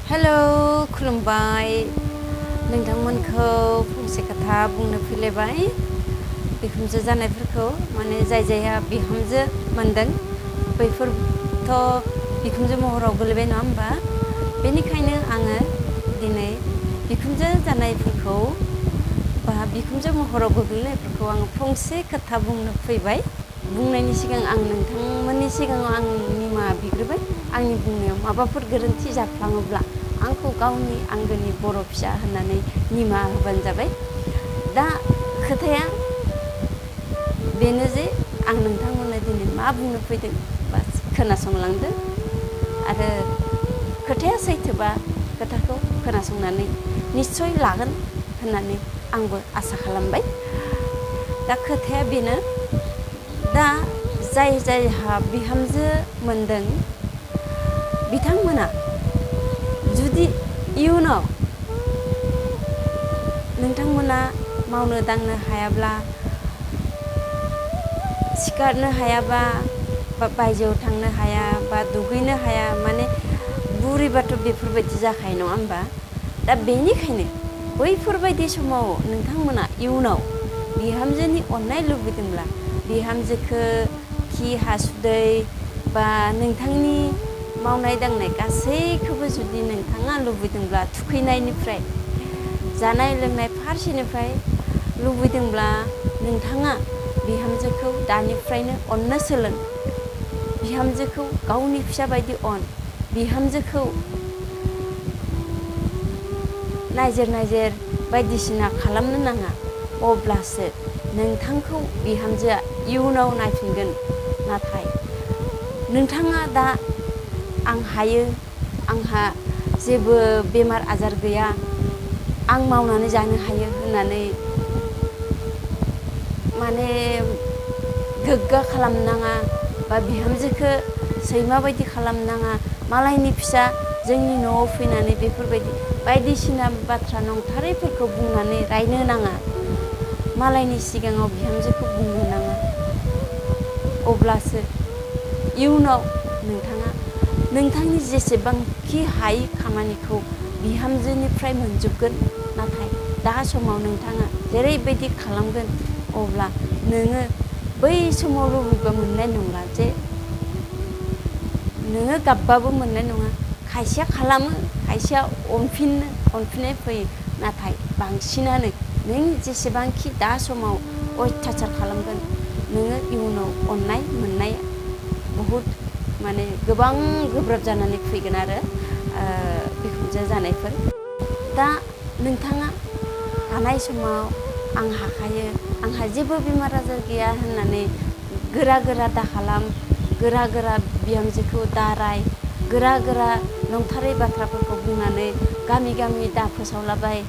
Hello खुलुमबाय नोंथांमोनखौ फंसे खोथा बुंनो फैलायबाय बिहामजो जानायफोरखौ माने जाय जायहा बिहामजो मोनदों बैफोरथ' बिखुनजो महराव गोलैबाय नङा होमबा बेनिखायनो आङो दिनै बिखुनजो जानायफोरखौ बा बिखुनजो महराव गोग्लैनायफोरखौ आङो फंसे खोथा बुंनो फैबाय बुंनायनि सिगां आं नोंथांमोननि सिगाङाव आं निमाहा बिग्रोबाय आंनि बुंनायाव माबाफोर गोरोन्थि जाफ्लाङोब्ला आंखौ गावनि आंगोनि बर' फिसा होननानै निमाहा होबानो जाबाय दा खोथाया बेनो जे आं नोंथांमोननो दिनै मा बुंनो फैदों बा खोनासंलांदो आरो खोथाया सैथोबा खोथाखौ खोनासंनानै निस्सय लागोन होननानै आंबो आसा खालामबाय दा खोथाया बेनो दा जाय जायहा बिहामजो मोनदों बिथांमोना जुदि इयुनाव नोंथांमोना मावनो दांनो हायाब्ला सिखारनो हायाबा बा बायजोआव थांनो हाया बा दुगैनो हाया माने बुरैबाथ' बेफोरबायदि जाखायो नङा होमबा दा बेनिखायनो बैफोरबायदि समाव नोंथांमोना इयुनाव बिहामजोनि अननाय लुबैदोंब्ला बिहामजोखौ खि हासुदै बा नोंथांनि मावनाय दांनाय गासैखौबो जुदि नोंथाङा लुबैदोंब्ला थुखैनायनिफ्राय जानाय लोंनाय फारसेनिफ्राय लुबैदोंब्ला नोंथाङा बिहामजोखौ दानिफ्रायनो अननो सोलों बिहामजोखौ गावनि फिसा बायदि अन बिहामजोखौ नायजेर नायजेर बायदिसिना खालामनो नाङा अब्लासो नोंथांखौ बिहामजोआ इयुनाव नायफिनगोन नाथाय नोंथाङा दा आं हायो आंहा जेबो बेमार आजार गैया आं मावनानै जानो हायो होननानै माने गोग्गा खालामनाङा बा बिहामजोखौ सैमा बायदि खालामनाङा मालायनि फिसा जोंनि न'आव फैनानै बेफोरबायदि बायदिसिना बाथ्रा नंथारैफोरखौ बुंनानै रायनो नाङा मालायनि सिगाङाव बिहामजोखौ बुंनो नाङा अब्लासो इयुनाव नोंथाङा नोंथांनि जेसेबांखि हायै खामानिखौ बिहामजोनिफ्राय मोनजोबगोन नाथाय दा समाव नोंथाङा जेरैबायदि खालामगोन अब्ला नोङो बै समाव लुबैबा मोननाय नंला जे नोङो गाबबाबो मोननाय नङा खायसेया खालामो खायसेया अनफिननाय फैयो नाथाय बांसिनानो नों जेसेबांखि दा समाव अयथासार खालामगोन नोङो इयुनाव अननाय मोननाय बहुद माने गोबां गोब्राब जानानै फैगोन आरो बिखुनजो जानायफोर दा नोंथाङा हानाय समाव आं हाखायो आंहा जेबो बेमार आजार गैया होननानै गोरा गोरा दाखालाम गोरा गोरा बिहामजोखौ दाराय गोरा गोरा नंथारै बाथ्राफोरखौ बुंनानै गामि गामि दा फोसावलाबाय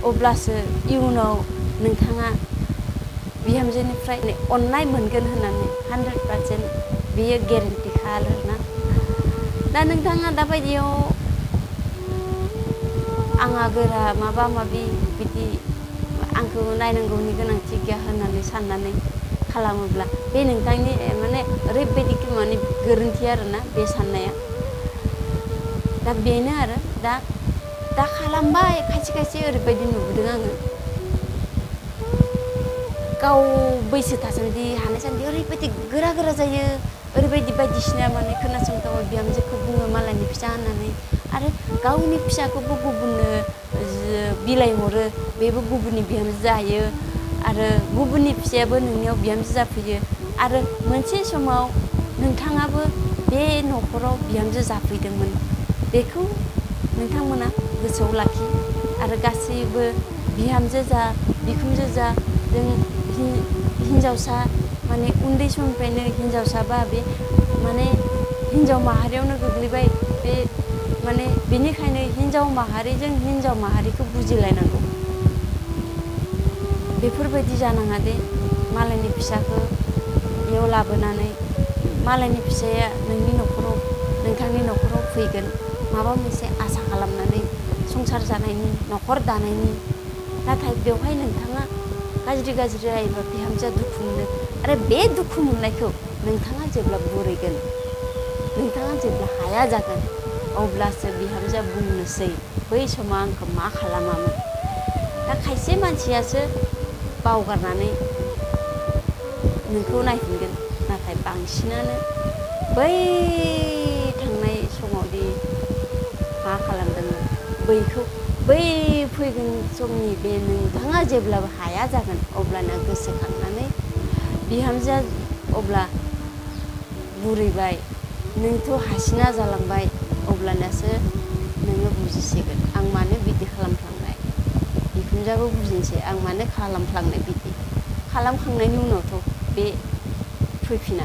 अब्लासो इयुनाव नोंथाङा बिहामजोनिफ्राय अननाय मोनगोन होननानै 100% बेयो गेरेन्टिखा आरोना दा नोंथाङा दाबायदियाव आंहा गोरा माबा माबि बिदि आंखौ नायनांगौनि गोनांथि गैया होननानै साननानै खालामोब्ला बे नोंथांनि माने ओरैबायदि माने गोरोन्थि आरोना बे साननाया दा बेनो आरो दा खालामबाय खायसे खायसे ओरैबायदि नुबोदों आङो गाव बैसो थासान्दि हानाय सान्दि ओरैबायदि गोरा गोरा जायो ओरैबायदि बायदिसिना माने खोनासंथावा बिहामजोखौ बुङो मालायनि फिसा होननानै आरो गावनि फिसाखौबो गुबुननो बिलाइ हरो बेबो गुबुननि बिहामजो जाहैयो आरो गुबुननि फिसायाबो नोंनियाव बिहामजो जाफैयो आरो मोनसे समाव नोंथाङाबो बे न'खराव बिहामजो जाफैदोंमोन बेखौ नोंथांमोना गोसोआव लाखि आरो गासैबो बिहामजो जा बिखुनजो जा जों हिन्जावसा माने उन्दै समनिफ्रायनो हिन्जावसाबा बे माने हिन्जाव माहारियावनो गोग्लैबाय बे माने बेनिखायनो हिन्जाव माहारिजों हिन्जाव माहारिखौ बुजिलायनांगौ बेफोरबायदि जानाङा दे मालायनि फिसाखौ बेयाव लाबोनानै मालायनि फिसाया नोंनि न'खराव नोंथांनि न'खराव फैगोन माबा मोनसे आसा खालामनानै संसार जानायनि न'खर दानायनि नाथाय बेवहाय नोंथाङा गाज्रि गाज्रि रायोबा बिहामजोआ दुखु मोनो आरो बे दुखु मोननायखौ नोंथाङा जेब्ला बुरैगोन नोंथाङा जेब्ला हाया जागोन अब्लासो बिहामजोआ बुंनोसै बै समाव आंखौ मा खालामामोन। दा खायसे मानसियासो बावगारनानै नोंखौ नायफिनगोन, नाथाय बांसिनानो बै थांनाय समावदि मा खालामदोंमोन बै फैगोन समनि बे नोंथाङा जेब्लाबो हाया जागोन अब्लाना गोसोखांनानै बिहामजोआ अब्ला बुरैबाय, नोंथ' हासिना जालांबाय, अब्लानासो नोङो बुजिसिगोन आं मानो बिदि खालामफ्लांनाय। बिखुनजोआबो बुजिनोसै आं मानो खालामफ्लांनाय बिदि। खालामखांनायनि उनावथ' बे फैफिना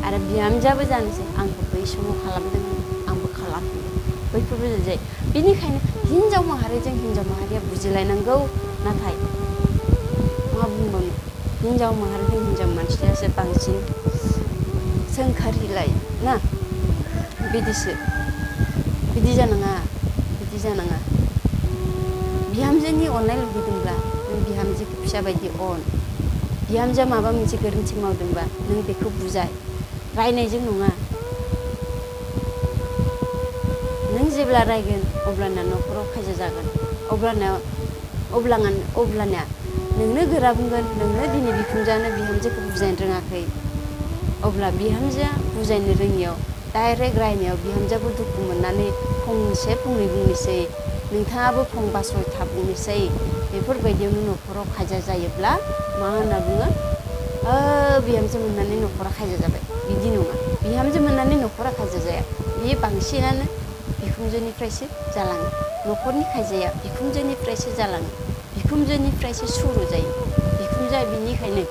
आरो बिहामजोआबो जानोसै आंखौ बै समाव खालामदोंमोन आंबो खालामफिनगोन, बैफोरबो जायो। बेनिखायनो हिनजाव माहारिजों हिनजाव माहारिया बुजिलायनांगौ। नाथाय मा बुंबावनो, हिनजाव माहारिजों हिनजाव मानसियासो बांसिन सोंखारिलाय ना, बिदि जानाङा। बिहामजोनि अननाय लुगैदोंब्ला नों बिहामजोखौ फिसा बायदि अन। बिहामजोआ माबा मोनसे गोरोन्थि मावदोंबा नों बेखौ बुजाय, रायनायजों नङा। नों जेब्ला रायगोन अब्लाना न'खराव खायजा जागोन, अब्लाना नोंनो गोरा बुंगोन, नोंनो दिनै बिखुनजोआनो बिहामजोखौ बुजायनो रोङाखै। अब्ला बिहामजोआ बुजायनो रोङियाव डाइरेक्ट रायनायाव बिहामजोआबो दुखु मोननानै फंसे फंनै बुंनोसै, नोंथाङाबो फंबा सयथा बुंनोसै। बेफोरबायदियावनो न'खराव खायजा जायोब्ला मा होनना बुङो, बिहामजो मोननानै न'खरा खायजा जाबाय। बिदि नङा, बिहामजो मोननानै न'खरा खायजा जाया। बियो बांसिनानो बिखुनजोनिफ्रायसो जालाङो। न'खरनि खायजाया बिखुनजोनिफ्रायसो जालाङो, बिखुनजोनिफ्रायसो सुरु जायो। बिखुनजोआ बिनिखायनो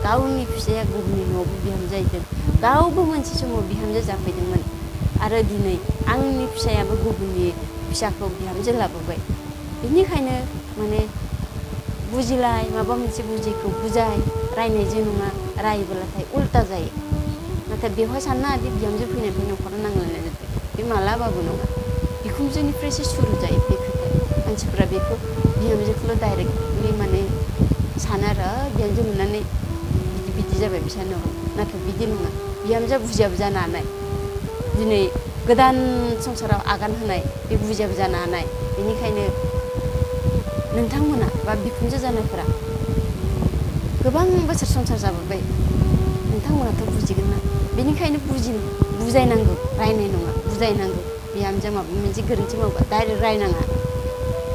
गावनि फिसाया गुबुननि न'आवबो बिहामजो जाहैदों, गावबो मोनसे समाव बिहामजो जाफैदोंमोन आरो दिनै आंनि फिसायाबो गुबुननि फिसाखौ बिहामजो लाबोबाय। बेनिखायनो माने बुजिलाय, माबा मोनसे बुजिखौ बुजाय, रायनायजों नङा। रायोब्लाथाय उल्टा जायो। नाथाय बेवहाय साननाङादि बिहामजो फैनायनिफ्राय न'खरा नांलायनाय जाबाय, बे मालाबाबो नङा। बिखुनजोनिफ्रायसो सुरु जायो बे खोथाया। मानसिफ्रा बेखौ बिहामजोखौल' डाइरेक्टलि माने सानो आरो बिहामजो मोननानै बिदि जाबाय बिसानो, नाथाय बिदि नङा। बिहामजोआ बुजियाबो जानो हानाय, दिनै गोदान संसाराव आगान होनाय, बे बुजियाबो जानो हानाय। बेनिखायनो नोंथांमोना बा बिखुनजो जानायफोरा गोबां बोसोर संसार जाबोबाय, नोंथांमोनाथ' बुजिगोन ना। बेनिखायनो बुजायनांगौ, रायनाय नङा, बुजायनांगौ। बिहामजोआ माबा मोनसे गोरोन्थि मावबा डाइरेक्ट रायनाङा,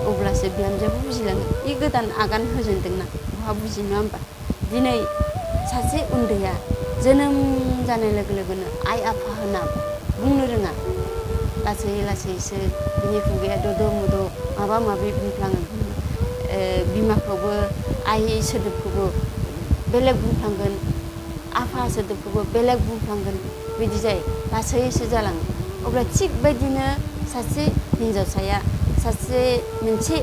अब्लासो बिहामजोआबो बुजिलांगोन। बे गोदान आगान होजेनदोंना, बहा बुजियो नङा होमबा। दिनै सासे उन्दैया जोनोम जानाय लोगो लोगोनो आइ आफा होनना बुंनो रोङा, लासै लासैसो बिनि खुगाया दद' मद' माबा माबि बुंफ्लाङो। बिमाखौबो आइ सोदोबखौबो बेलेग बुंफ्लांगोन, आफा सोदोबखौबो बेलेग बुंफ्लांगोन, बिदि जायो, लासैसो जालाङो। अब्ला थिग बायदिनो सासे हिन्जावसाया मोनसे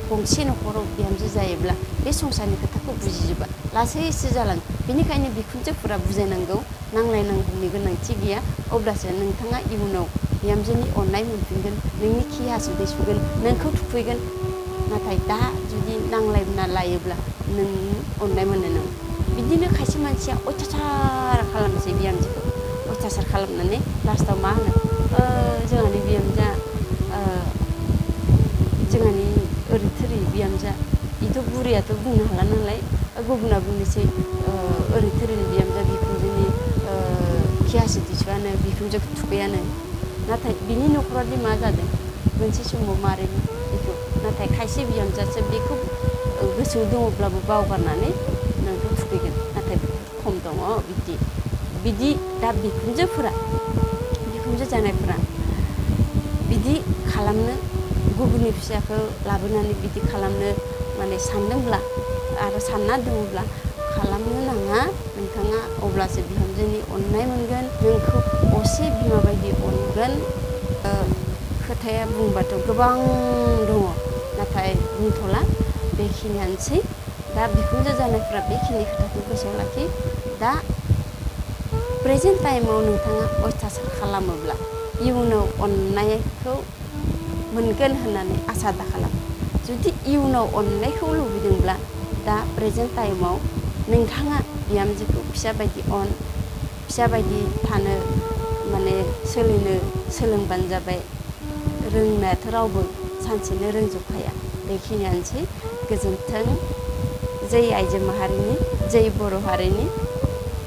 गंसे न'खराव बिहामजो जायोब्ला बे संसारनि खोथाखौ बुजिजोबा, लासैसो जालाङो। बेनिखायनो बिखुनजोफोरा बुजायनांगौ, नांलायनांगौनि गोनांथि गैया। अब्लासो नोंथाङा इयुनाव बिहामजोनि अननाय मोनफिनगोन, नोंनि खि हासुदै सुगोन, नोंखौ थुखैगोन। नाथाय दा जुदि नांलायना लायोब्ला नों अननाय मोननाय नङा। बिदिनो खायसे मानसिया अयथासार खालामनोसै बिहामजोखौ, अयथासार खालामनानै लास्टाव मा होनो, जोंहानि बिहामजोआ जोंहानि ओरै थोरै बिहामजोआ, बेथ' बुरैयाथ' बुंनो हाला नालाय, गुबुना बुंनोसै ओरै थोरैनि बिहामजोआ बिखुनजोनि खि हासुदै सुवानो, बिखुनजोखौ थुखैयानो। नाथाय बिनि न'खरादि मा जादों, मोनसे समाव मारैमोन बेखौ, नाथाय खायसे बिहामजोआसो बेखौ गोसोआव दङब्लाबो बावगारनानै नोंखौ थुखैगोन। नाथाय खम दङ बिदि दा बिखुनजो जानायफोरा बिदि खालामनो, गुबुननि फिसाखौ लाबोनानै बिदि खालामनो माने सानदोंब्ला आरो सानना दङब्ला खालामनो नाङा नोंथाङा। अब्लासो बिहामजोनि अननाय मोनगोन, नोंखौ असे बिमा बायदि अनगोन। खोथाया बुंबाथ' गोबां दङ, नाथाय बुंथ'ला, बेखिनियानोसै। दा बिखुनजो जानायफ्रा बेखिनि खोथाखौ गोसोआव लाखि। दा प्रेजेन्ट टाइमाव नोंथाङा अयथासार खालामोब्ला इयुनाव अननायखौ मोनगोन होननानै आसा दाखालाम। जुदि इयुनाव अननायखौ लुबैदोंब्ला दा प्रेजेन्ट टाइमाव नोंथाङा बिहामजोखौ फिसा बायदि अन, फिसा बायदि थानो माने सोलिनो सोलोंबानो जाबाय। रोंनायाथ' रावबो सानसेनो रोंजोबखाया बेखिनियानोसै गोजोन्थों जै आइजो माहारिनि जै बर' हारिनि